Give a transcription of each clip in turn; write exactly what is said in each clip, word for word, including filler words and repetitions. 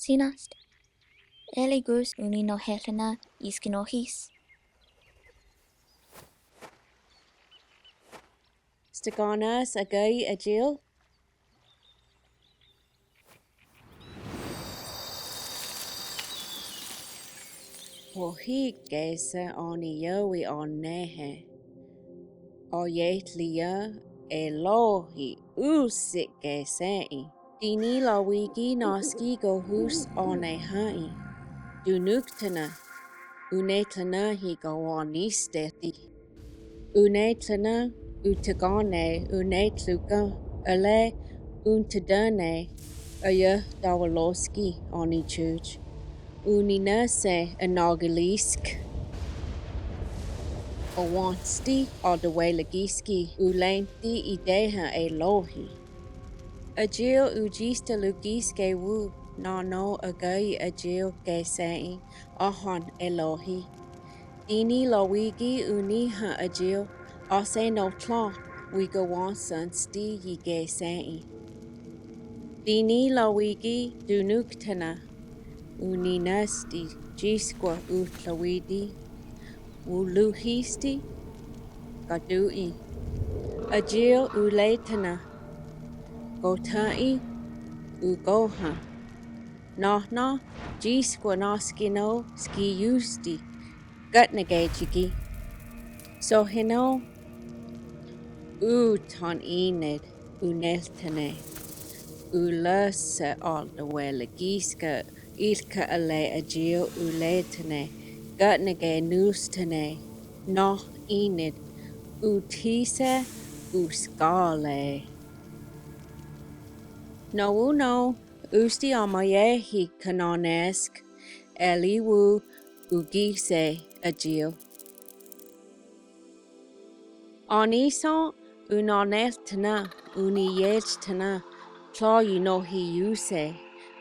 Sinast. Eli gus uni noheltana iskinohis. Stakanas agai ajil. Hohi kesa oni yawi onehe. Oyehtlia elohi usi kese'i. Dini lawiki naski gohus oneha'i. Dunuk tana. Une tana hi gowaniste ti. Une tana, utakane, une tluka, ale, untadane, aya dawaloski, oni chuch. Uninase, anagilisk. Awansti, adawelagiski, ulenti ideha elohi. Ajil ujista lukiske wu, nano agai ajil kese'i, ahan elohi. Dini lawiki uniha ajil, ase notla, wi gowansansti yi kese'i. Dini lawiki dunuk tana, uninasti jiskwa utlawidi, uluhisti, katu'i. Ajil uletana, kota'i, ugoha. Nahna, jiskwa naskino, skiyusti, katnagejiki. Soheno, utan inid, uneltane. Ulasa aldawelagiska, ilka ale ajil uletane, katnagenustane, nah inid, utisa, uskale. No uno, usti amayehi kananesk, eli wu ugise ajil. Anisan unaneltana, uniyeltana, tla yu nohiyuse,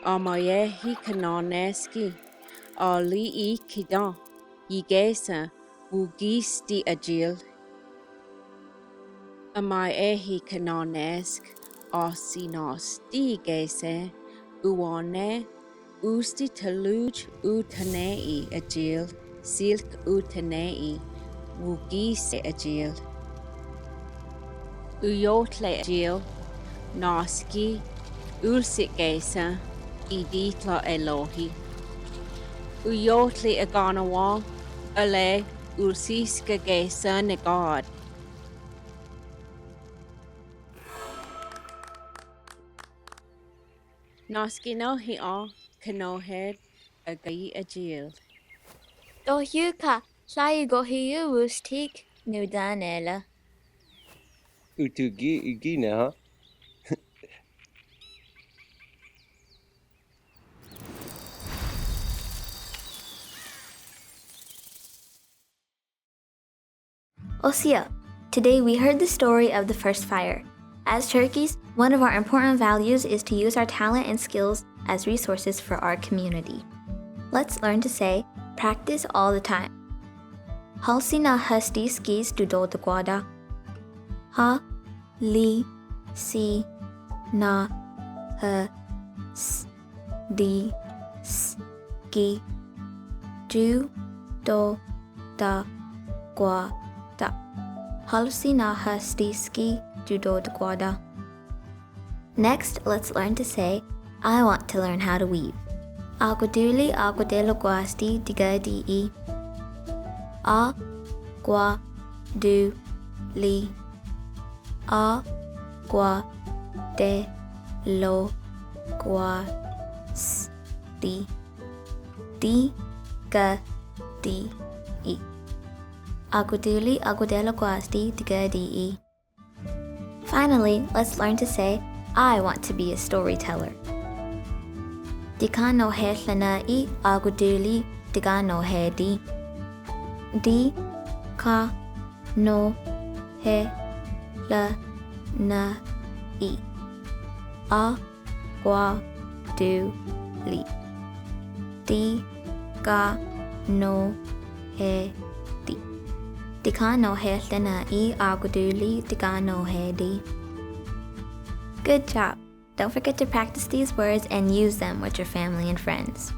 amayehi kananeski, ali i kidan, yi kesa, ugisti ajil. Amayehi kananesk, asinasti kese, uwane, usti taluj utane'i ajil, silk utane'i, ugise ajil. Uyotle ajil, naski, ulsi kesa, iditla elohi. Uyotle aganawan, ale, ulsiska kesa ne God. Naskinohi a kanohed agai ajil. Tohyuka, sayi gohiyu ustik nudanela. Utugi igina, ha? Osia, today we heard the story of the first fire. As Turkeys, one of our important values is to use our talent and skills as resources for our community. Let's learn to say, practice all the time. Hal si nahasti skis dudo dkwada. Ha, li, si, na, ha, s, di, s, ki, du, do, da, kwa, da. Hal si nahasti ski dudo dkwada. Next, let's learn to say, I want to learn how to weave. Aku duli, aku delo kwasti tiga di i. A, kwa, du, li. A, kwa, de, lo, kwa, s, ti. Ti, ka, ti, i. Aku duli, aku delo kwasti tiga di i. Finally, let's learn to say, I want to be a storyteller. Tikan nohe lana i aku duli tikan nohe di. Di, ka, no, he, la, na, i. A, kwa, du, li. Tikan nohe di. Tikan nohe lana i aku duli tikan nohe di. Good job. Don't forget to practice these words and use them with your family and friends.